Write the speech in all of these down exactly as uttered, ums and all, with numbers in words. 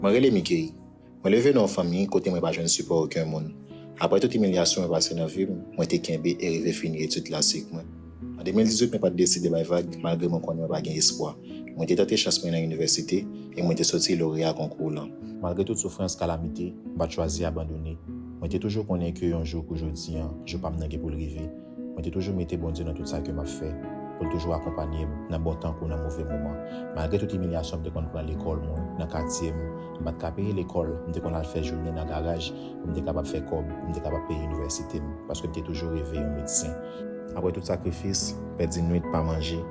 Mwen rele Mickey. Mwen leve nan yon fanmi kote mwen pa jwenn sipò okenn moun. Apre tout imilyasyon mwen pase nan vi m, mwen te kenbe e rive fini etid klasik mwen. An de mil dizuit, mwen pa t deside bay vag, malgre mwen konnen mwen pa gen espwa. Mwen te tante chans mwen nan inivèsite e mwen te soti loreya konkou lan. Malgre tout soufrans, kalamite, m pa t chwazi abandone. Mwen te toujou konnen ke yon jou kou jodi an, jou pa m nan gen pou l rive. Mwen te toujou mete Bondye nan tout sa ke m ap fè, pou l toujou akonpanye m nan bon tan kou nan move moman. Malgre tout imilyasyon m te konn pran lekòl mwen, nan katye m, m pa t ka peye lekòl, m te konn al fè jounen nan garaj pou m te kapab fè kòb, pou m te kapab peye inivèsite m, paske m te toujou reve yon medsen. Apre tout sakrifis, pèdi nwit pa manje,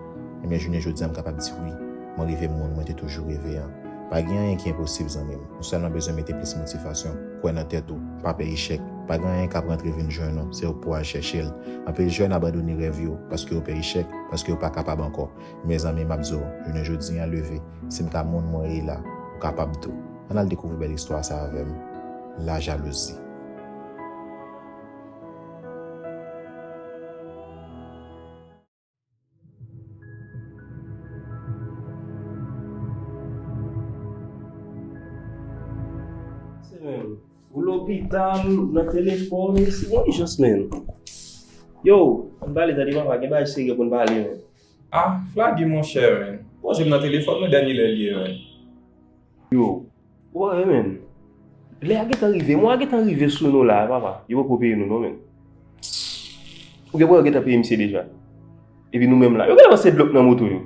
ebyen jounen jodi a m kapab di wi, mwen rive moun mwen te toujou reve an. Pa gen anyen ki enposib, zanmi m. Ou sèlman bezwen mete plis motivasyon, kwè nan tèt ou, pa pè echèk. Pa gen anyen k ap rantre vin jwenn ou, se ou k pou al chèche l. Anpil jèn abandone rèv yo paske yo pè echèk, paske yo pa kapab ankò. Men zanmi m ap di w, jounen jodi an leve, si m ka moun mwen ye la, ou kapab tou. Ann al dekouvri bèl istwa sa avè m, La jalousie. Se menm. Ou lopital, nan telefòn, se yon ijans, menm. Yo, ann pale, tande papa, gen bagay serye pou n pale, menm. Ah, Flaggy, monchè, menm. Poze m nan telefòn, men dènye lè l ye, menm. Yo, ou pa wè, menm. Lè a gentan rive, mwa a gentan rive sou nou la, papa. Yo poko peye nou, non, menm. Ou gen pou yo gentan peye misye deja. Epi nou menm la. Yo gentan panse dlo k nan moto yo.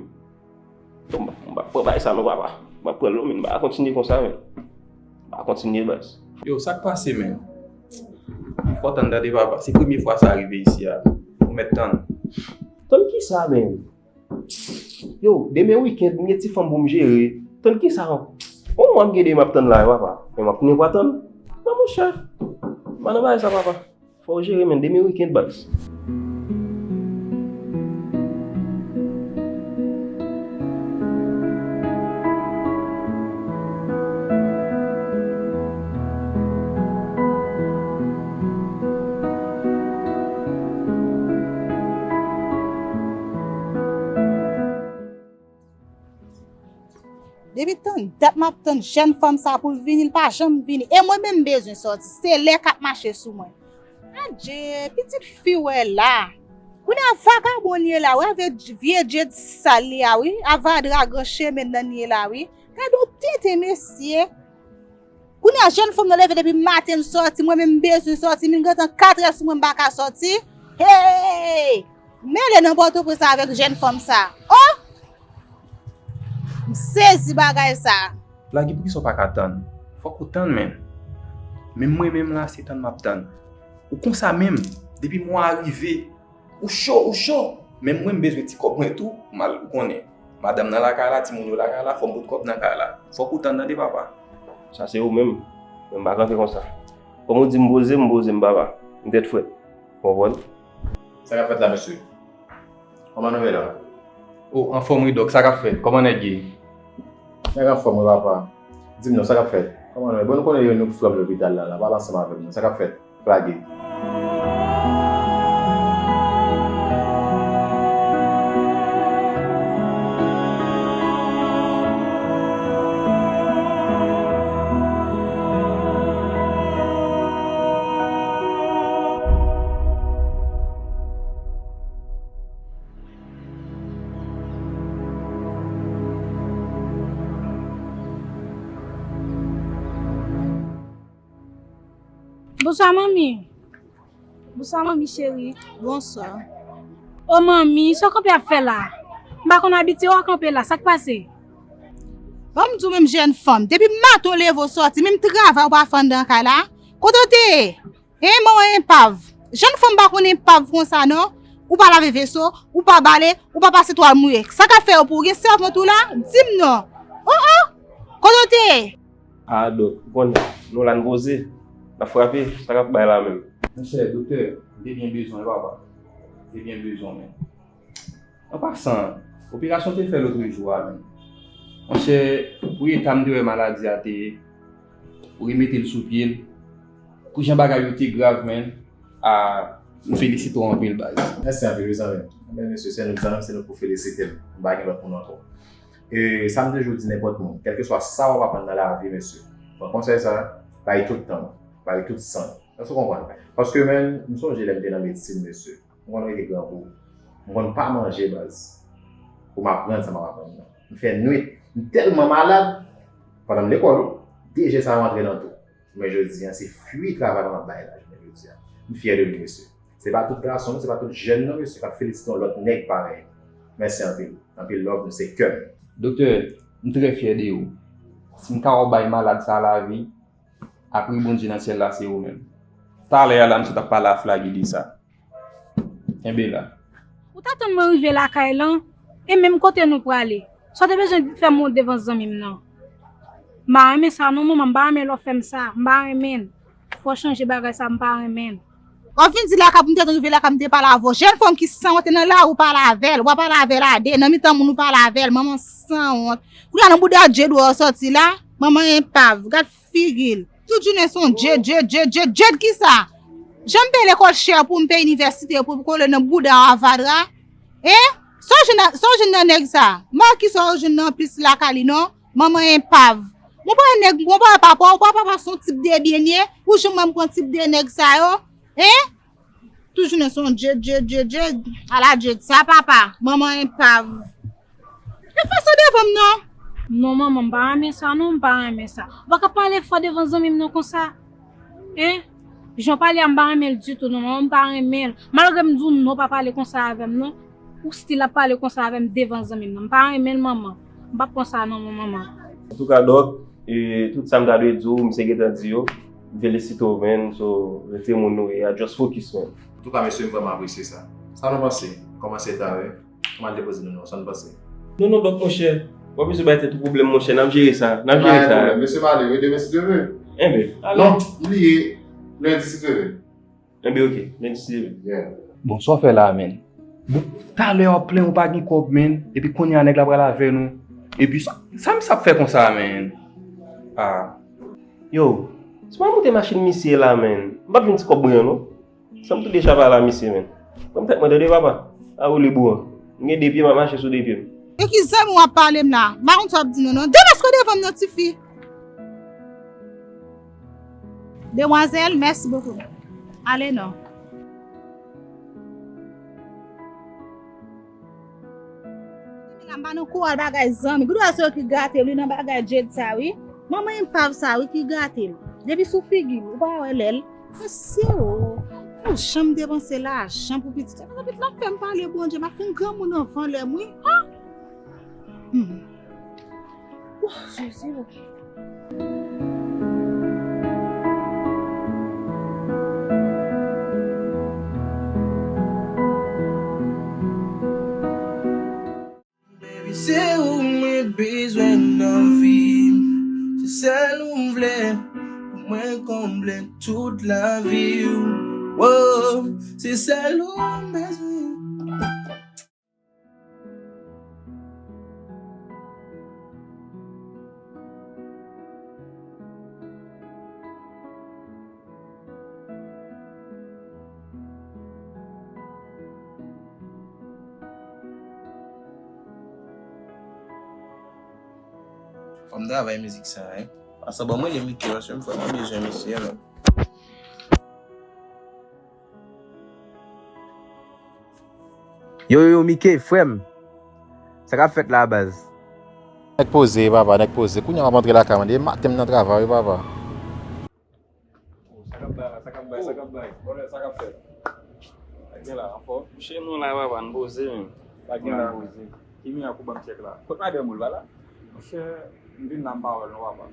Bon, m pa, m pa pran bagay sa non, papa. M pa pran l non, men m pa ka kontinye konsa, men. M pa ka kontinye, baz. Yo, sa k pase, men? Fò tann tande, papa. Se premye fwa sa rive isi a. Ou mèt tann. Tann kisa, men? Yo, demen wikenn, m gen ti fanm pou m jere. Tann kisa? On mwa m gen demen ap tann la, papa. Men m ap tounen pou a tann. Non, monchè. M pa nan bagay sa, papa. Fò w jere, men demen wikenn, baz. Depi tann dat m ap tann jèn fanm sa pou l vini, l pa janm vini. E mwen menm m bezwen sòti. Se lè k ap mache sou mwen. Adje, pitit fi w wè la. Kounye a vagabon li ye la, wè vye, vye djed sal li a wi. Avadra gran chemen nan li ye la wi. Gade yon tenten mesye. Kounye a jèn fanm nan leve depi maten l sòti, mwen menm m bezwen sòti, min gentan katrè sou mwen m pa ka sòti. Hey! Mele nan Pòtoprens avèk jèn fanm sa. Oh! M sezi bagay sa. Flaggy, poukisa w pa ka tann? Fòk ou tann, menn. Men mwen menm la, se tann m ap tann. Ou konsa menm, depi mwa a rive, ou cho, ou cho. Men mwen, m bezwen ti kòb mwen tou, m al, ou konnen. Madanm nan lakay la, timoun yo lakay la, fò m pot kòb nan kay la. Fòk ou tann, tande, papa. Sa se ou menm. Mwen, m pa kanpe konsa. Kòm ou di m poze, m poze m, papa. M tèt frèt. Ou konprann? Sa k ap fèt la, mesye? Kòman nou ye la? O, anfòm wi, Dòk. Sa k ap fèt? Kòman nèg ye? Nèg anfòm wi, papa. Di m non, sa k ap fèt? Kòman nou ye? Bon, nou konnen yo nou frè m lopital la, la. Pale ansanm avè m non. Sa k ap fèt? Flaggy. Bonswa, manmi. Bonswa, manmi cheri. Bonswa. O, manmi, sa w kanpe ap fè la? M pa konn abitye w a kanpe la. Sa k pase? Ban m di w menm jèn fanm. Depi maten w leve w sòti, menm travay ou pa fè anndan kay la. Kote w te ye? Hein, manman enpav. Jèn fanm pa konn enpav konsa non. Ou pa lave veso, ou pa bale, ou pa pase twal mouye. Sa k ap fè yo pou ou? Gen sèvant ou la? Di m non. Oh, oh! Kote w te ye? A, Dòk, ou konnen, nou la n poze, n ap frape, sa k ap bay la menm? Monchè, doktè, m te byen bezwen w, papa. M te byen bezwen w, men. An pasan, operasyon te fè lòt jou a, men. Monchè, pou eta m te wè maladi a te ye, ou remete l sou pye l. Pou jan bagay yo te grav, men, a, m felisite w anpil, baz. Mèsi anpil, wi, zanmi m. Ebyen, mesye, se nou zanmi, se nou pou felisite m. M pa gen lòt moun ankò. E sa m toujou di nenpòt moun, kèlkeswa sa w ap aprann nan lavi, mesye, Pran konsèy sa, bay tout tan w, bay tout san w. Èske w konprann? Paske, menn, m sonje lè m te nan medsin, mesye. M konn rete grangou. M konn pa manje, baz. Pou m aprann sa m ap aprann nan. M fè nwit. M tèlman malad. Pandan m lekòl, wi. De je sa yo antre nan tou. Men jodi a, se fwi travay mwen ap bay la, jounen jodi a. M fyè de nou, mesye. Se pa tout gason, se pa tout jèn, non, mesye, k ap felisite yon lòt nèg parèy. Mèsi anpil. Anpil love, nou se kè m. Doktè, m trè fyè de ou. Si m ka wè w bay malad sa lavi, apre Bondye nan syèl la, se ou menm. Talè a la, m sot ap pale a Flagy de sa. Kenbe la. Ou ta tann mwen rive lakay lan, e menm kote nou prale. Sa w te bezwen fè m wont devan zanmi m nan? M pa renmen sa non, manman, m pa renmen lè w fè m sa. M pa renmen l. Fò w chanje bagay sa, m pa renmen l. W ap vin di lakay pou m te rive lakay m te pale avè w. Jèn fanm ki sanwont te nan lari w pale avè l. W ap pale avè l a de, nan mitan moun ou pale avè l. Manman sanwont. Kounye a nan bouda Jade ou wè w sòti la. Manman enpav. Gad figi l. Tout jounen se yon Jade, Jade, Jade, Jade, Jade kisa? Jan m peye lekòl chè pou m peye inivèsite pou kole nan bouda w avadra. E? Sa w jwenn nan, sa w jwenn nan nèg sa? Mwen ki sa w jwenn nan plis lakay li non? Manman enpav. Mwen pa wè nèg, mwen pa wè papa w, papa pa se yon tip de byen ye. Ou janm wè m pran tip de nèg sa yo? E? Tout jounen se yon Jade, Jade, Jade, Jade. Ala Jade sa, papa. Manman enpav. E fè sa devan m non. Non, manman, m pa renmen sa non, m pa renmen sa. Ou pa ka pale fò devan zanmi m nan konsa. Hein? Jan w pale a, m pa renmen l ditou non, manman, m pa renmen l. Malgre m di w non, pa pale konsa avè m non. Ou still ap pale konsa avè m devan zanmi m nan. M pa renmen l, manman. M p ap pran sa non, manman. Antouka, Dòk, e, tout sa m ta dwe di w, misye gentan di yo. M felisite w, man. So, rete moun ou ye a, just focus, man. Antouka, mesye, m vrèman apresye sa. Sa nou panse? Kòmanse ta, wi. Kòman l te poze nou non, sa nou panse? Non, non, Dòk, monchè. W ap bezwen bay tèt ou pwoblèm, monchè. N ap jere sa. N ap jere sa. Mesye pale, wi, demen si Dye vle. Enben, ale. Non, m bliye. Lendi si Dye vle. Enben, oke. Lendi si Dye vle. Yeah. Bon, sa w fè la, menn? Bon, talè w ap plenn ou pa gen kòb, menn. Epi kounye a nèg la pral avè nou. Epi sa, sa misye ap fè konsa, menn? Ah. Yo, si mwen moute machin misye la, menn, m p ap jwenn ti kòb mwen an, non. Sa m tou deja pale a misye, menn. Pran tèt mwen, tande, papa. A ou libo an. M gen de pye, m ap mache sou de pye m. E ki zanmi w ap pale m la? M pa konn sa w ap di non, non. Degaje w devan m non, tifi. Demwazèl, mèsi bokou. Ale non. La m pa nan koral bagay zanmi. Gouda se yo ki gate l wi nan bagay Jade sa wi. Manman enpav sa wi ki gate l. Depi sou figi l, ou pa wè lè l. Mesye o. Ou janm depanse lajan pou pitit. Pitit la fè m pale Bondye, m ap fin granmoun anvan lè m wi. Ha! Hmm. Wouh, Jezi o. Baby, se ou mwen bezwen nan vi m. Se sèl ou m vle pou mwen konble tout lavi w. Woah, se sèl ou m bezwen. Fò m travay mizik sa, hein. Pase ban mwen le mikro, se m fò mwen bezwen misye, non. Yo, yo, yo, Mike, frè m. Sa k ap fèt la, baz? Nèg poze, papa, nèg poze. Kounye a m ap antre lakay mwen. Depi maten m nan travay, wi, papa. Sa k ap bay la, sa k ap bay, sa k ap bay. Bòlè, sa k ap fèt? Sa gen la, anfòm? Monchè, nou la, papa, n poze, men. Sa gen la? N poze. Kimi a kou ban m chèk la? Kot madanm ou, l pa la? Monchè, m vin la, m pa wè l non, papa.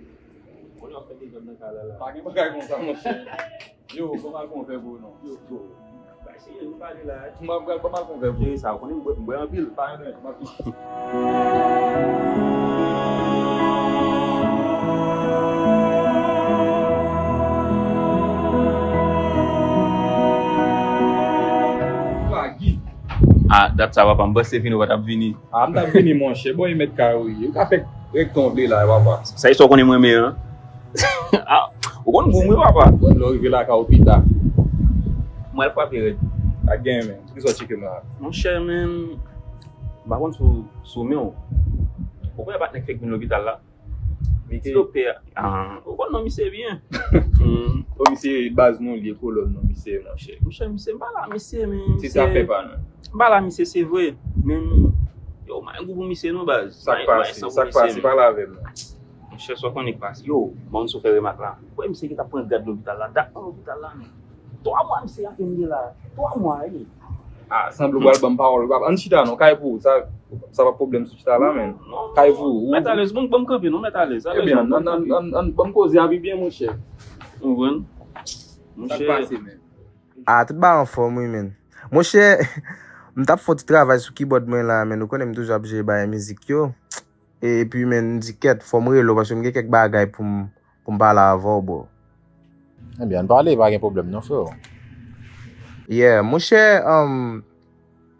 Kounye a w fè dezòd nan kay la, la. Pa gen bagay konsa, monchè. Yo, ban m al pran yon vè pou ou non. Yo, yo. Bay serye, nou pale la. M ap pral ban m al pran yon vè pou ou. Jere sa, ou konnen m bwè, m bwè anpil. Pa gen anyen, m ap vin. Flagy. Ah, dat sa, papa, m panse vini ou pa t ap vini. Ah, m t ap vini, monchè. Bon, e mèt kay ou ye. Ou ka fè rèk tan w vle la, papa. Sa e sa w konnen mwen renmen an. Ah, ou konn gou m wi, papa. Bon, lè w rive lakay ou pita. Mwen al frape rèd. Pa gen, men. Poukisa w tcheke m la? Monchè, men, m pa konn si w, si w men w. Ou konnen patnè k fèk vin lopital la? Ti doktè a. Ah, ou konn non misye byen. Hmm. O misye baz nou li ye kolòn non misye, monchè. Monchè, misye, m pa la misye, men. Se misye zafè pa nou. M pa la misye, se vre. Men, yo, m pa gen gou pou misye non, baz. Sa k pase? Sa k pase? Pale avè m non. Monchè, sa w konnen k pase? Yo, ban m sou fè remak la. Ou wè misye ki t ap pran gad lopital la, dat nan lopital la, men. Twa mwa misye ap vin de la. Twa mwa, wi. Ah, sanble w pral ban m pawòl. Ann chita non, kay pou ou. Sa, sa pa pwoblèm sou chita la, men. Kay pou ou. Mèt alèz, ban m, ban m kanpe non, mèt alèz. Ebyen, ann, ann, ann, ann, ann, ban m koze a pi byen, monchè. Ou konprann? Sa k pase, men? Ah, tout bagay anfòm, wi, men. Monchè, m t ap fè yon ti travay sou kibòd mwen la, men ou konnen m toujou ap jere bagay mizik yo. E, epi, men, m di kèt, fò m rele w, paske m gen kèk bagay pou m, pou m pale avè w, bro. Ebyen, ann pale, pa gen pwoblèm non, freo. Yeah, monchè, um,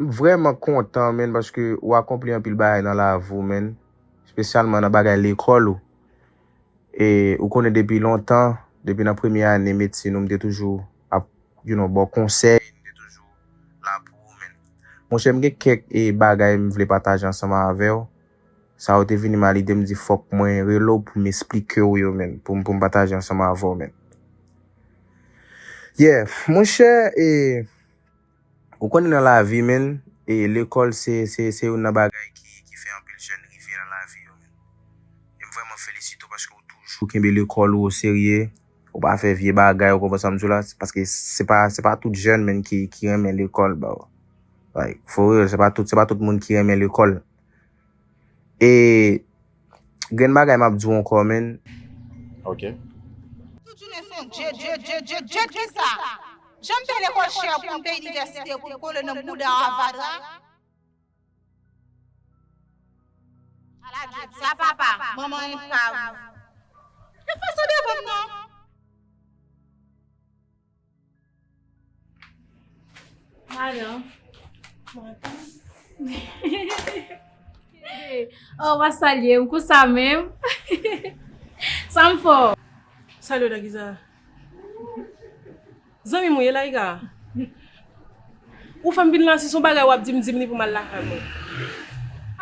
m vrèman kontan, men, paske ou akonpli anpil bagay nan lavi w, men. Espesyalman nan bagay lekòl ou. E ou konnen depi lontan, depi nan premye ane medsin ou, m te toujou ap, you know, ba w konsèy, m te toujou la pou ou, men. Monchè, m gen kèk, e, bagay m vle pataje ansanm avè w. Sa yo te vini m a lide, m di fòk mwen rele w pou m esplike w yo, men, pou m, pou m pataje ansanm avè w, men. Yeah, monchè, e, ou konnen nan lavi, men, e, lekòl se, se, se youn nan bagay ki, ki fè anpil jèn rive nan lavi yo, men. E m vrèman felisite w paske w toujou kenbe lekòl ou oserye, ou pa fè vye bagay, ou konprann sa m di w la, paske se pa, se pa tout jèn, men, ki, ki renmen lekòl, bro. Like, for real, se pa tout, se pa tout moun ki renmen lekòl. E grenn bagay m ap di w ankò, men. Ok. Tout jounen se yon djed, djed, djed, djed, djed, kisa? Jan m te lekòl chè pou m te inivèsite, pou m kole nan bouda w a Vadra. Ala djed sa, papa, manman enpav. E fason devan m nan. Madan. Madan. Oh, w a salye m konsa menm. Sa m fè w? Salye w nan ki sa? Zanmi m ou ye la, Ika? Ou fè m vin la, si se yon bagay w ap di m, di m li pou m al lakay mwen.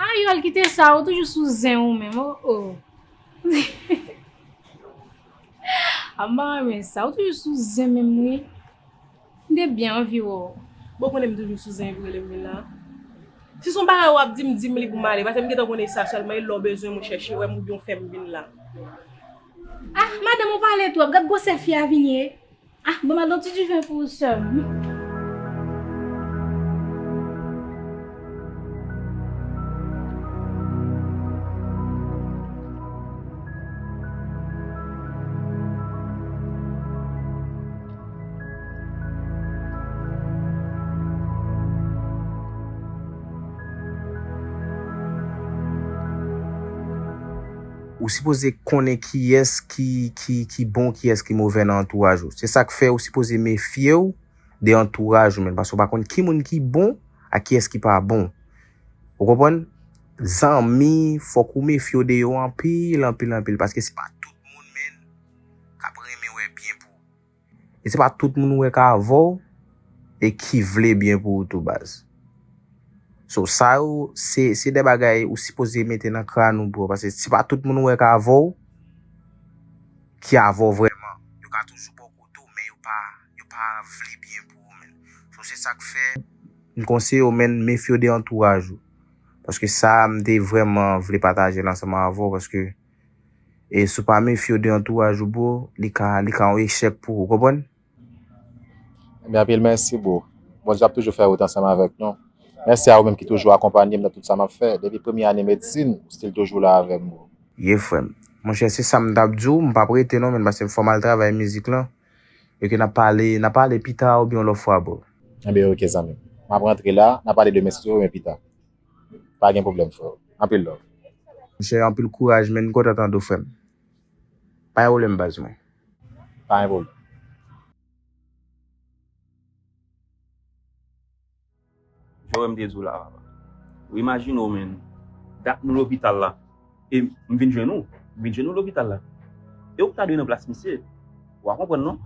Ayòl, kite sa, ou toujou sou zen ou menm, oh, oh. A m pa renmen sa. Ou toujou sou zen menm wi. M te byen anvi wè w. Bon, konnen m toujou sou zen epi w rele m vin la. Si se yon bagay w ap di m, di m li pou m ale. Paske m gentan konnen sa sèlman, e lè w bezwen m ou chèche wè m oubyen w fè m vin la. Ah, madanm ou pale twòp. Gad gwosè fi a vin ye. Ah, ban madan ti diven pou ou sè m. Ou sipoze konnen kiyès ki, ki, ki bon, kiyès ki move nan antouraj ou. Se sa k fè ou sipoze mefye w de antouraj ou menm, paske ou pa konn ki moun ki bon ak kiyès ki pa bon. Ou konprann? Zanmi, fòk ou mefye w de yo anpil, anpil, anpil, paske se pa tout moun menm k ap renmen wè byen pou ou. E se pa tout moun ou wè ka avè w e ki vle byen pou ou tou, baz. So, sa yo, se, se de bagay ou sipoze mete nan kràn ou, bro, paske se pa tout moun ou wè ka avè w ki avè w vrèman. Yo ka toujou bò kote w, men yo pa, yo pa vle byen pou ou, men. So, se sa k fè m konseye w, men, mefye w de antouraj ou. Paske sa a, m te vrèman vle pataje l ansanm avè w, paske e si w pa mefye w de antouraj ou, bro, li ka, li ka yon echèk pou ou, ou konprann? Ebyen, anpil mèsi, bro. Bondye ap toujou fè wout ansanm avèk nou. Mèsi a ou menm ki toujou akonpanye m nan tout sa m ap fè. Depi premye ane medsin, ou still toujou la avè m, bro. Ye, frè m. Monchè, se sa m t ap di w, m p ap rete non, men, paske fò m al travay mizik lan. E ke n ap pale, n ap pale pita oubyen yon lòt fwa, bro. Ebyen, oke, zanmi m. M ap rantre la, n a pale de medsin yo, men pita. Pa gen pwoblèm, frè. Anpil love. Monchè, anpil kouraj, men, m kontan tande w, frè m. Pa gen pwoblèm, baz mwen. Pa gen pwoblèm. Jan w wè m te di w la, papa. Ou imajine w, men, dat nou lopital la. E m vin jwenn ou. M vin jwenn ou lopital la. E ou ki ta dwe nan plas misye. Ou a konprann, non?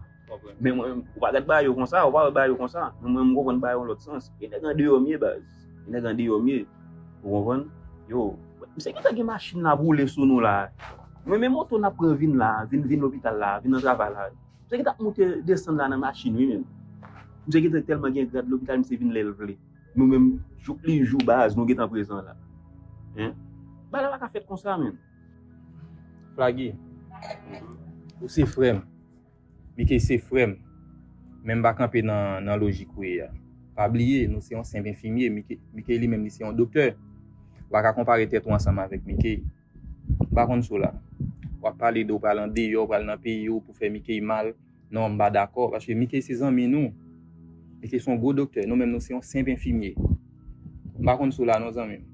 Men mwen, ou pa gad bagay yo konsa, ou pa wè bagay yo konsa. Men mwen, m konprann bagay yo yon lòt sans. E nèg andeyò m ye, baz. E nèg andeyò m ye. Ou konprann? Yo, misye gentan gen machin la boule sou nou la. Mwen menm moto n ap pran vin la, vin, vin lopital la, vin nan travay la. Misye gentan ap moute desann la nan machin, wi, menm. Misye gentan tèlman gen grad lopital, misye vin lè l vle. Nou menm, jouk li jou baz, nou gentan prezan la. Hein? Bagay la pa ka fèt konsa, menm. Flagi, ou se frè m. Mickey se frè m. Men m pa kanpe nan, nan lojik ou ye a. Pa bliye, nou se yon senp enfimye. Mickey, Mickey li menm, li se yon doktè. Ou pa ka konpare tèt ou ansanm avèk Mickey. M pa konn sa w la. W ap pale de w pral andeyò, w pral nan peyi w pou fè Mickey mal. Non, m pa dakò, paske Mickey se zanmi nou. Mickey se yon gwo doktè, nou menm nou se yon senp enfimye. M pa konn sa w la non, zanmi m.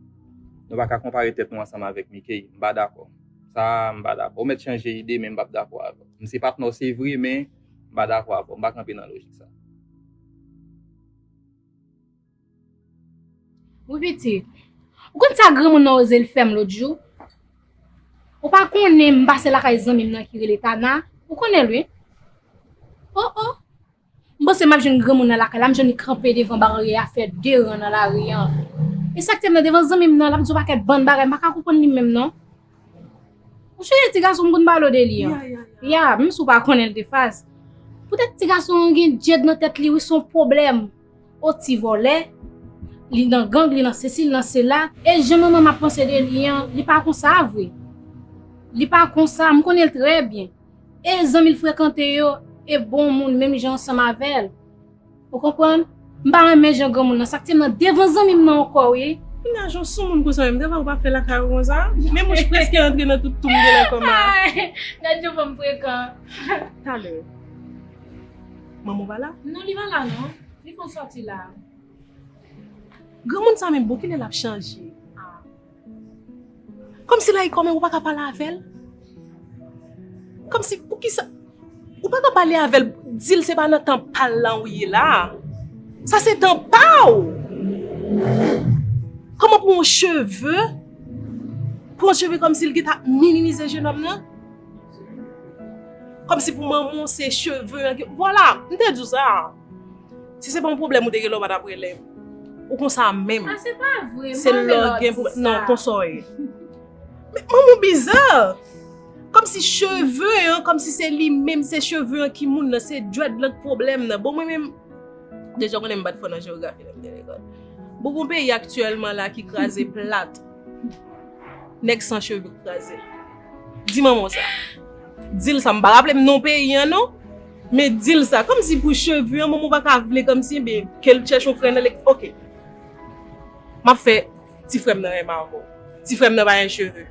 Nou pa ka konpare tèt nou ansanm avèk Mickey, m pa dakò. Sa a, m pa dakò. Ou mèt chanje ide, men m p ap dakò avè w. M se patnè w, se vre, men m pa dakò avè w. M pa kanpe nan lojik sa. Wi, pitit. Ou konn sa granmoun nan oze l fè m lòt jou? Ou pa konnen m pase lakay zanmi m nan ki rele Tana? Ou konnen l, wi. Oh, oh. M panse m ap jwenn granmoun nan lakay la, m jwenn li kanpe devan baryè a, fè de ran nan lari an. E sa k te m nan devan zanmi m nan, l ap di yon pakèt bann bagay, m pa ka konprann li menm, non. Ou sonje ti gason m konn pale w de li an? Ya, ya, ya. Ya, menm si w pa konnen l de fas. Poutèt ti gason an gen djed nan tèt li, wi, se yon pwoblèm. O ti vòlè, li nan gang, li nan sesi, li nan sela. E jan manman m ap panse de li an, li pa konsa vre. Li pa konsa, m konnen l trè byen. E zanmi l frekante yo, e bon moun menm jan ansanm avè l. Ou konprann? M pa renmen jan granmoun nan, sa k te m nan devan zanmi m nan ankò, wi. Kounya, jan w sou moun konsa menm, devan ou pa fè lakay ou konsa. Men mouch prèske rantre nan tout tou m genlè kòman. Gad jan fanm frekan. Talè. Manman w pa la? Non, li pa la, non. Li fè yon sòti la. Granmoun sa menm, bon, kilè l ap chanje? Ah. Kòmsi la, e kòmè ou pa ka pale avè l? Kòmsi, poukisa ou pa ka pale avè l? Di l se pa nan tan pa l lan ou ye la. Sa se tan pa w. Kòman pou yon cheve? Pou yon cheve kòmsi l gentan minimize jenòm nan? Kòmsi pou manman w se cheve an ki, vwala, m te di w sa. Si se pa yon pwoblèm ou te gen lè w pa t ap rele m. Ou konsa menm. Ah, se pa vre, m pa rele w di sa. Non, konsa w ye. Men manman w biza. Kòmsi cheve an, kòmsi se li menm, se cheve an ki moun nan, se dreadlock pwoblèm nan. Bon, mwen menm, deja w konnen m pa t fò nan jewografi lè m te lekòl. Bon, gon peyi aktyèlman la ki kraze plat. Nèg san cheve k kraze. Di manman w sa. Di l sa, m pa raple m non peyi an non. Men di l sa, kòmsi pou cheve an, manman w pa ka vle kòmsi, ben, ke l chèche yon frè nan lek-, oke. M ap fè ti frè m nan renmen avè w. Ti frè m nan pa gen cheve.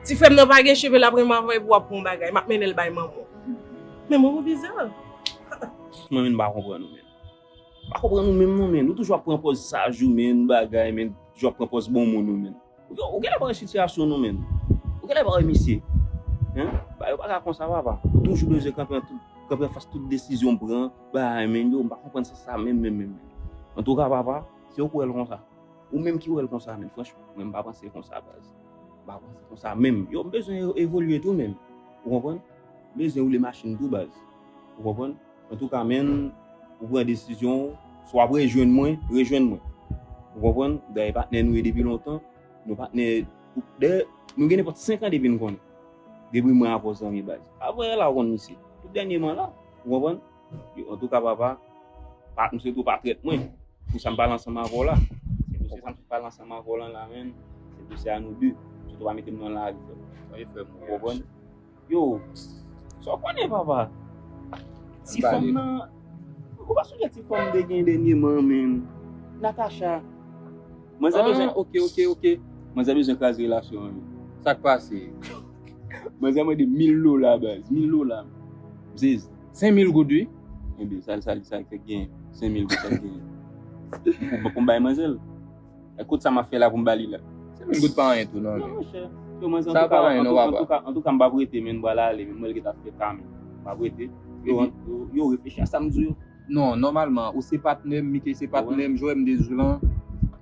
Ti frè m nan pa gen cheve, l ap renmen avè w epi w ap pran yon bagay. M ap mennen l bay manman w. Men manman w biza. Mwen menm m pa konprann ou menm. M pa konprann ou menm non, menn. Ou toujou ap pran pòz saj ou, menn, bagay, menn. Toujou ap pran pòz bon moun ou, menn. Ou, ou genlè pa wè sitiyasyon nou, menn. Ou genlè pa wè misye. Hein? Bagay yo pa ka konsa, papa. Ou toujou bezwen kanpe an tout, kanpe anfas tout desizyon m pran, bagay, menn, yo, m pa konprann sa, sa menm, menm, menm, menn. Antouka, papa, se ou k wè l konsa. Ou menm ki wè l konsa, menn. Franchman, mwen, m pa panse konsa, baz. M pa panse konsa menm. Yo, m bezwen evolye tou, menn. Ou konprann? M bezwen woule machin tou, baz. Ou konprann? Antouka, menn, ou pran desizyon w, si w ap rejwenn mwen, rejwenn mwen. Ou konprann? Dayè patnè nou ye depi lontan. Nou patnè, dayè, nou gen nenpòt senk an depi n konnen. Depi mwen avè w zanmi, baz. Avè la, ou konn misye. Tout dènyèman la, ou konprann? Yo, antouka, papa, pa, misye tou pa trèt mwen. Pou sa m pale ansanm avè w la. Se pou sa m pale ansanm avè w lan la, menn. Se pou se a nou de. Sitou pa mete m nan lari, frè m. Wi, frè m, ou konprann? Yo, sa w konnen, papa? Ti fanm nan, ou pa sonje ti fanm te gen dènyèman, menn? Natacha. Manzè bezwen. Ah, ok, ok, ok. Manzè bezwen kraze relasyon an, menn. Sa k pase? Manzè mande mil dola, baz. Mil dola. Ziz. Senk mil goud, wi. Enben, sa, sa, sa k fèk genyen. Senk mil goud, sa k genyen. Pou, pou m bay manzè l. Ekout sa m ap fè la pou m ba li la. Senk mil goud pa anyen tou, non, men. Non, monchè. Yo, manzè, sa pa anyen, non, papa. Antouka, antouka, m p ap rete, men m pral ale, men mwen l gentan fè ka, men. M p ap rete. Yo, yo, yo, reflechi a sa m di w yo. Non, nòmalman, ou se patnè m, Mickey se patnè m, Joël m de jou lan,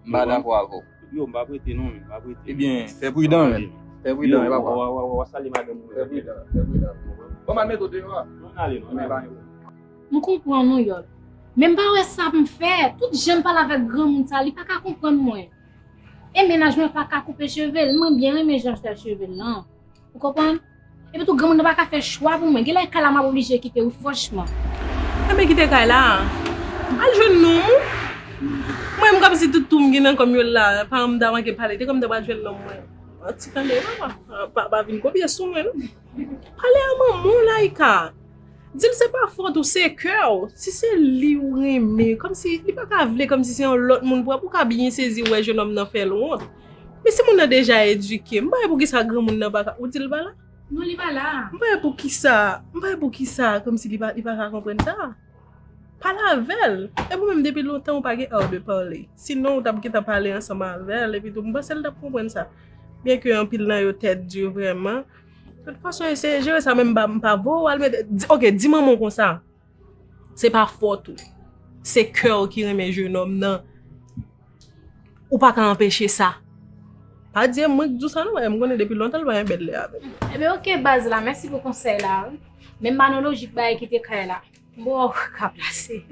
m pa dakò avè w. Yo, m p ap rete non, men, m p ap rete. Ebyen, fè pridan, men. Fè pridan, wi, papa. W a, w a, w a salye madanm ou. Fè pridan, fè pridan. Bon, m al mete w deyò a. Non, ale non. Ebyen, pa gen pwoblèm. M konprann ou, Yòl. Men m pa wè sa pou m fè. Tout jan m pale avèk granmoun sa, li pa ka konprann mwen. E mennaj mwen pa ka koupe cheve l. Mwen byen renmen jan l fè cheve l lan. Ou konprann? Epi tou, granmoun nan pa ka fè chwa pou mwen. Genlè kay la m ap oblije kite wi, franchman. Enben kite kay la. Al jwenn nonm ou. Mwen menm kòmsi tout tou m gen nan kò m yo la, paran m ta manke pale, te kòm m ta pral jwenn nonm mwen. An ti tande papa, pa, pa vin kopye sou mwen non. Pale a manman w Laïka. Di l se pa fòt ou, se kè w. Si se li ou renmen, kòmsi li pa ka vle, kòmsi se yon lòt moun pou, pou ka byen sezi wè jennonm nan fè l wont. Men si moun nan deja edike, m pa wè poukisa granmoun nan pa ka, ou di l pa la? Non, li pa la. M pa wè poukisa, m pa wè poukisa, kòmsi li pa, li pa ka konprann sa. Pale avè l. Epi ou menm depi lontan ou pa gen art de parler. Sinon ou t ap gentan pale ansanm avè l, epi tou m panse l t ap konprann sa. Byen ke anpil nan yo tèt di vrèman. Tout fason eseye jere sa, men m pa, m pa voye w al mete, di, ok, di manman w konsa. Se pa fòt ou. Se kè w ki renmen jennonm nan. Ou pa ka anpeche sa. Pa di e mwen k di w sa non, m konnen depi lontan l pa gen bèt lè avè m. Enben ok baz la, mèsi pou konsèy la wi. Men m pa nan lojik bagay kite kay la. Bon, ka plase.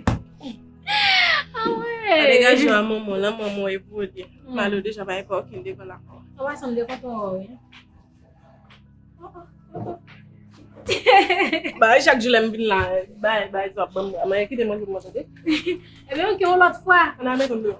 Ah ouais. Degaje w a manman w, lan manman w evolye. Malo deja pa gen pa okenn devan lakò. Ou pa sanble kontan wè w wi. Bay chak jou lè m vin la, bay, bay zòb ban m la. Mwen kite manje pou mwen tande. Enben ok, yon lòt fwa. Ann al mete m deyò.